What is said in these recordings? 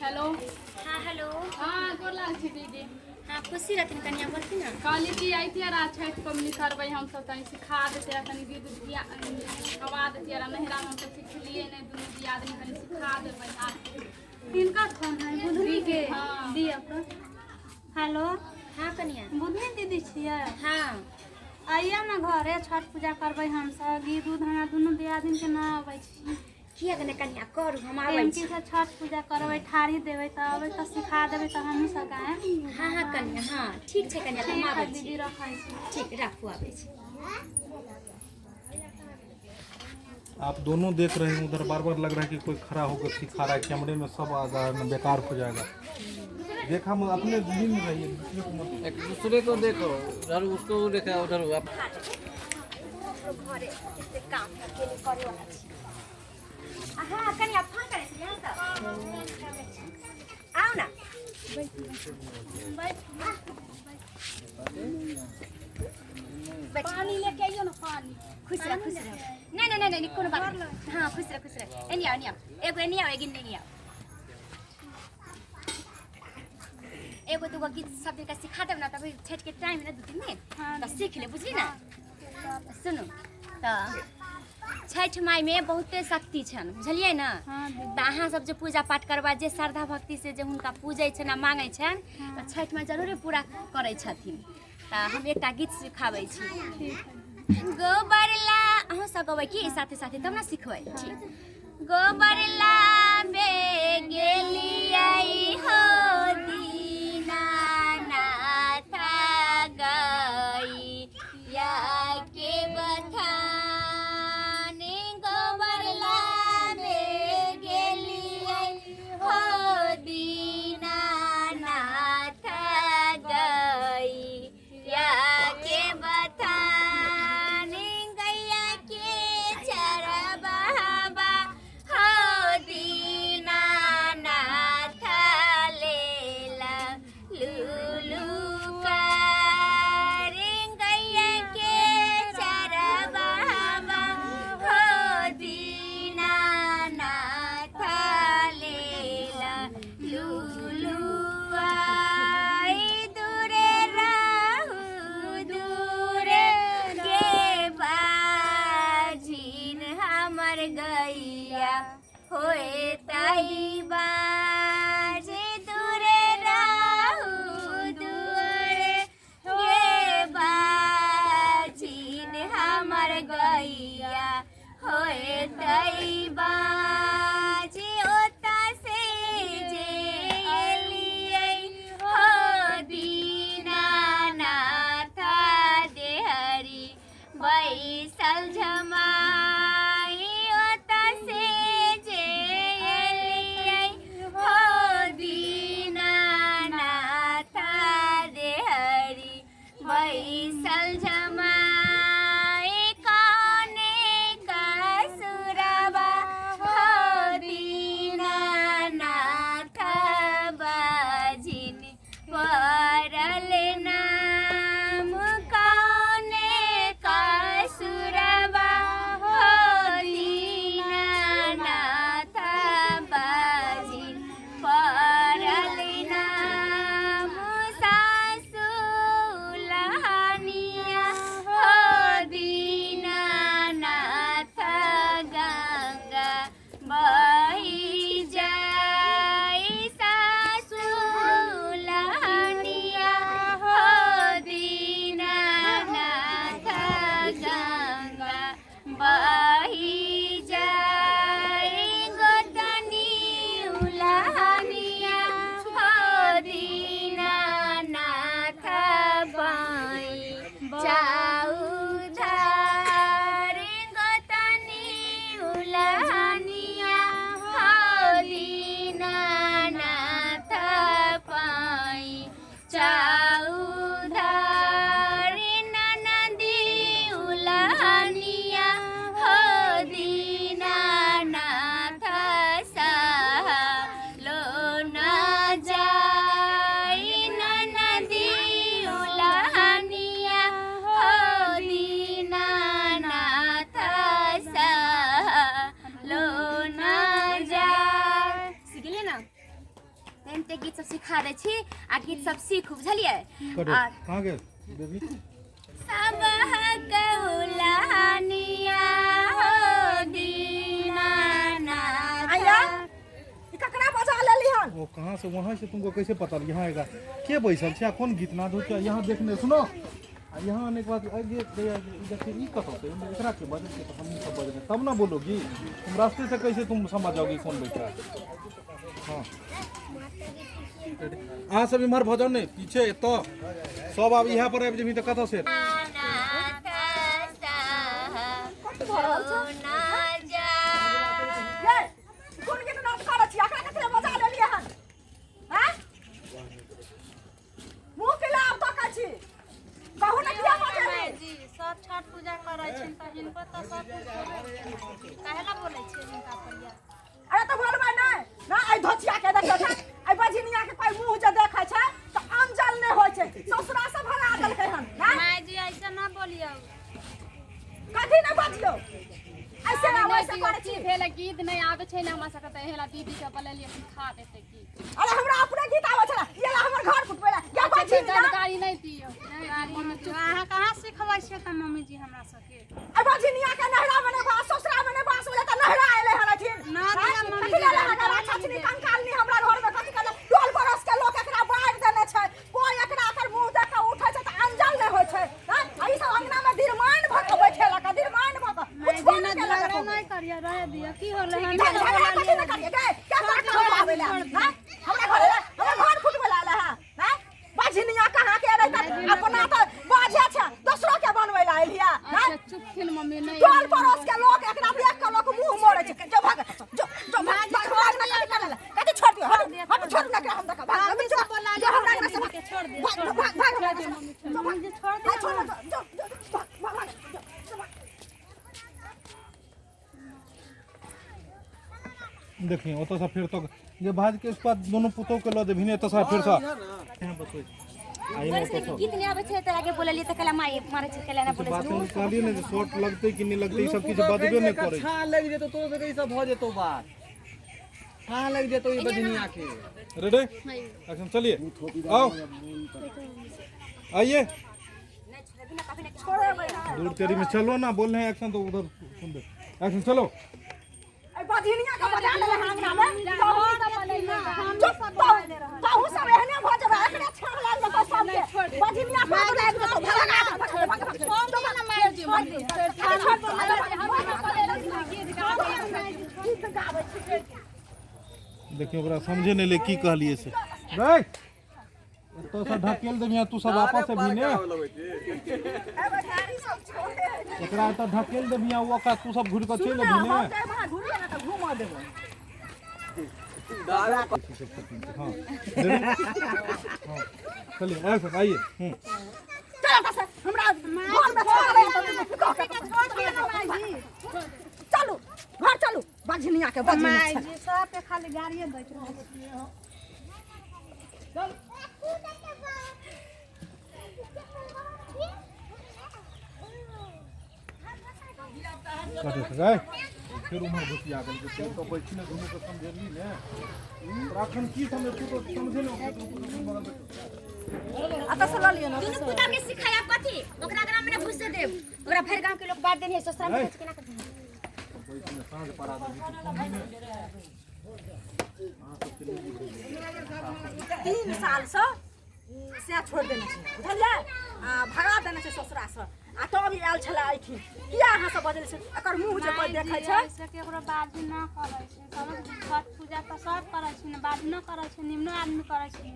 Hello. हाँ hello. हाँ, गोर लागै छी दीदी। हाँ, खुशी रहथिन कनिया, बोलथिन ना। कहली कि अइतियै रह छठि पबनी करबै हमसब, तनी सिखा देतियै, तनी गीत उत गवा देतियै रह। नहिरामे हमसब सिखलियै नहि, दुनू दियादनी, कनी सिखा देबै आके। किनकर फोन है? बुधनी के? हाँ। दिअ तऽ। हेलो। हाँ कनिया। बुधनी दीदी छियै? हाँ। आइए ने घरे, छठ पूजा करबै हमसब। गीत उत हमरा दुनू दियादनीके न अबै छी। किया ने कनिया, करू, हम आबै टेमकी छी। से छठ पूजा करबै, ठाढ़ी देबै तऽ अबै तऽ सिखा देबै तऽ हमहूँ सब गायब। हाँ हाँ कनिया, हाँ ठीक छै कनिया, हम ठीक आबै है छी। दीदी, रखै छी। ठीक, राखू, आबै छी। आप दोनों देख रहे हैं उधर, बार बार लग रहा है कि कोई खड़ा होकर सिखा रहा है। कैमरे में सब आ रहा है, बेकार हो जाएगा। देखा हम अपने दिन में रहिए, दूसरे को मत। एक दूसरे को देखो, उधर उसको देखा, उधर आप। घरे कते काम अकेले करे वाला छी। हाँ कनिया, फोन करै छी अहाँ सब, आउ ना। पानी लेके आइयो ना, पानी। खुश रह, खुश रह। नहीं नहीं नहीं नहीं, कोनो बात नहीं। हाँ, खुश रह, खुश रह। एनी आओ, एनी आओ, एगो एनी आओ, एगो एनी आओ। एगो दूगो गीत सब दिन का सिखा देब ना, तभी छठ के टाइम है ना, 2-3 दिन हाँ। तऽ सीख ले, बुझली ना? सुनू तऽ, छठि मायमे बहुते शक्ति छनि, बुझलियै ने? हाँ दीदी। तऽ अहाँ सब जे पूजा पाठ करबा, जे श्रद्धा भक्ति से जे हुनका पूजै छनि आ मांगै छनि, तऽ छठि माय जरूरे पूरा करै छथिन। तऽ हम एकटा गीत सिखाबै छी। ठीक है। गोबर ला, अहूँ सब गबै की साथे साथे, तब ने सिखबै। ठीक। गोबर लाबे गेलियै हो दीनानाथ, गैया के बथान। गोबर लाबे गेलियै हो दीनानाथ, गैया के बथान। गैया के चरबहबा हो दीनानाथ, लेला लुलु कर। गैया के चरबहबा हो दीनानाथ, लेला लुलु आई। दूरे रहू दूरे गे बाझिन, हमर गैया होए तई बाजे। दूरे रहू दूरे गे बाझिन, हमर गैया होए तई बाजे। ओता से जे एलियै हो दीनानाथ, देहरी बैसल झमाई। ओता से जे एलियै हो दीनानाथ, देहरी बैसल झमाई। कौने कसुरबा हो दीनानाथ, बाजिन पड़ल नाम। कौने कसुरबा हो दीनानाथ, बाजिन पड़ल नाम। सासु लहनिया हो दीनानाथ, गंगा बही जाई। सासु लहनिया हो दीनानाथ, गंगा बही जाई। गोतनी उलहनिया हो दीनानाथ, बाई चाउधार। गोतनी उलहनिया हो दीनानाथ, पाई चाउधार। ननदी उलहनिया हो दीनानाथ, सह लो एनते गीत सब सिखा दै छी आ गीत सब सीखू बुझलियै। करो और कहाँ गए बेबी? सब कौलानिया हो दीनानाथ। आया ई ककरा बजा लेली हन? वो कहाँ से वहाँ से तुमको कैसे पता लगे? यहाँ आएगा के बैसल छै आ कोन गीत नाद होइ छै यहाँ देखने सुनो। आ यहाँ आने के बाद आगे देखिए ई कतऽ से एकरा के बजल के, तो हमनी सब बजने तब ना बोलोगी तुम। रास्ते से कैसे तुम समझ जाओगी कौन बैठा है? हाँ अहाँ सब इम्हर भऽ जाउ ने पीछे, एतऽ सब आब इएह पर आबि जेबही तऽ कतऽ से नाथ सोना जा। ये कोन गीत नाद करै छी? एकरा ककरा बजा लेली हन? हैं, मुँह के लाभ तकै छी, कहू ने किया बजेली? माय जी, सब छठ पूजा करै छिन तऽ हिनको तऽ सब कुछ होबे, काहे ला बोलै छियै हिनका पर या? अरे तऽ बोलबै नहि ना? एहि धोचिया के देखियौ तऽ, एहि बजनिया के कोइ मुँह जे देखै छै तऽ अंजल नहि होइ छै। ससुरा से भगा देलकै हन ना। माय जी, ऐसे ना बोलियौ। कथी नहि बजियौ? ऐसे ना वैसे करै छी। की भेलै? गीत नहि आबै छै ने हमरा सबके, तऽ एहे ला दीदी के बोलेलियै, सिखा देतै गीत। अरे हमरा अपने गीत आबै छलै, ये ला हमर घर फुटबै ला या अच्छा, बजनिया। गाड़ी नहि दियौ, गाड़ी मम्मी चुप। अहाँ कहाँ सिखबै छियै तऽ मम्मी जी हमरा सबके? एहि बजनिया के नहरा मे नहि बास, ससुरा मे नहि बास भेलै तऽ नहरा एलै हन अथिन। ना दिया मम्मी कथी जी, लेल गाली अहाँ कहाँ छछनी दियै? कंकालनी हमरा घर मे कथी करले? टोल पड़ोस के लोक एकरा बारि देने छै। कोइ एकरा एकर मुँह देख कऽ उठै छै तऽ अंजल नहि होइ छै। हँ? आ ई सब अंगना मे दिरमान भऽ कऽ बैठेलक, दिरमान भऽ कऽ माय कुछो जी, नहि ना केलक झगड़ा एको नहि बेर। करियौ, रह दियौ। की होलै? हम झगड़ा कथी नहि करियै गे? के तोरा कहलौ आबै लए? हँ? हमरा घर एलै, हमर घर फुटबै लए एलै हँ? हँ? बझनिया कहाँ के रहै तऽ अपना तऽ बाझे छै, दोसरो के बनबै लए एलियै। हँ? अच्छा चुपथिन मम्मी, नहि टोल पड़ोस के लोक एकरा देख के लोक मुंह मोड़ै छै। जो भाग, जो जो भाग भाग, हमरा अंगना कथी करै ला? कथी? छोड़ दियौ, हट हट, छोड़ ना हम देखा भाग मम्मी जो सब बोला जो हमरा अंगना से दीदी के छोड़ दियौ, भाग छोड़ भाग भाग हमरा अंगना से। जो मम्मी जी, छोड़ भाग दियौ। छोड़ ना, जो जो जो, भाग भाग भाग, जो जो भाग। देखिए ओतऽ से फेर तक जे भाज के उसके बाद दोनों पुतोह के लऽ देबही ने एतऽ से फेर से यहाँ बस आई बोलै छै गीत नहि आबै छै तऽ आगे बोललियै तऽ कहला मारे मारै छै, कहला ना बोलै बात छै। हम कहलियै ने जे शॉर्ट लगतै कि नहि लगतै, ई सब किछु बजबे नहि करै छै। छाह लागि जेतौ तोरो सबके, ई सब भऽ जेतौ बात, छाह लागि जेतौ ई बजनिया के। रेडी एक्शन, चलिए आओ आइए। दूर तेरी में चलो ना, बोल रहे हैं एक्शन तो उधर सुन दे। एक्शन चलो। एहि बझनिया के बजा लेले हन अंगना मे। चुप, तहु सब एहने भऽ जेबै, एकरे छाह लागि जेतौ सबके। बझनिया सब लागि जेतौ, भगा भाग भाग भाग। छोड़ दियौ ने माय जी, मम्मी छोड़ गीत गाबै छी। देखियौ ओकरा समझे नहि ले की कहलियै से। रे एतऽ से ढकेल देबही तू सब आपस से भी ने। एहि बझारी सब छोड़े। एकरा एतऽ ढकेल देबही आ ओकरा तू सब घुरि कऽ चलि सुन ने, अबही हम ने। तऽ एम्हर घुरिए ने तऽ घूमऽ देबै। हाँ रेडी? हाँ चलिए एक्शन आइए। चल एतऽ से, हमरा घर मे छोड़ छोड़ दियौ ना माय जी। चलू घर चलू, बझनिया के बझनी माय छै। जी, सबके खाली गाड़िए दैत रहै छियै। कटे से गए फिर उम्हर घुसिया गेल के तो बैठी ने दुनू के समझेली ने। तोरा अखन की समझ, तू तो समझे ने तू तो बगल बैठो। एतऽ से लऽ लिअ ने। दुनू पुता के सिखाय कथी? ओकरा ग्राम में घुसे देब, ओकरा भरि गांव के लोग बात देने है, ससुरा में केना करबै? बैठ ने साँझ पड़ा देबही तू समझी ने। 3 सालसँ से छोड़ि देने छै बुझलियै, आ भगा देने छै ससुरासँ, आ तब ई आयल छलै एहिठिन। किया अहाँ सब बजल छै? एकर मुँह जे कोइ देखै छै। ऐसे केकरो बाजू ना करै छै सब। छठ पूजा तऽ सब करै छै ने, बाजू ना करै छै, निम्नो आदमी करै छै।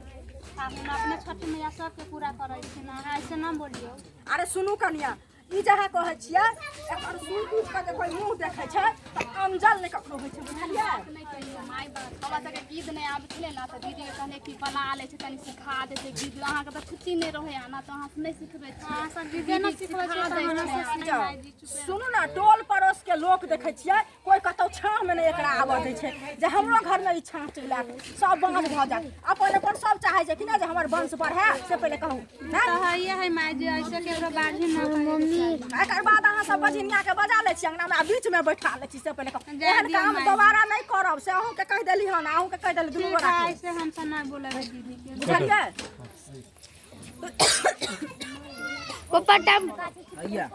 आ हम अपने छठी मैया सबके पूरा करै छी ने, अहाँ ऐसे ना बोलियौ। अरे सुनू कनिया, ई जहाँ कहै छियै, एकर सुन टूट कऽ जे कोइ मुँह देखै छै तऽ अंजल नहि ककरो होइ छै बुझलियै। नहि कहियौ माय बाप, हमरा सबके गीत नहि आबै छलै ने तऽ दीदीके कहलियै कि बना लै छै, कनि सिखा देतै गीत। अहाँके तऽ छुट्टी नहि रहै ने तऽ अहाँ नहि सिखबै छियै। अहाँ सब दीदी ने सिखबै छियै तऽ हमरा सब जाउ। माय जी चुपे। सुनू ने, टोल पड़ोस के लोक देखै छियै कोइ कतौ छाँहमे नहि एकरा आबऽ दै छै जे हमरो घरमे ई छाँह चलि आयत, सब बाँझ भऽ जायत। अपन अपन सब चाहै छै कि नहि जे हमर वंश बढ़ै, से पहिले कहू। तऽ हइए है माय जी, ऐसे केकरो बाजू ना करै। एकर बाद अहाँ सब बझिनिया के बजा लै छी अंगना में आ बीच में बैठा लै छी से पहिले कहू। एहन काम दोबारा नहि करब से अहूँ के कहि देली हन अहूँ के कहि देली दुनू ठीक गोरा है के ऐसे हम सब नहीं बोलेबै दीदी के। बुझलियै? पप्पा टाइम भैया।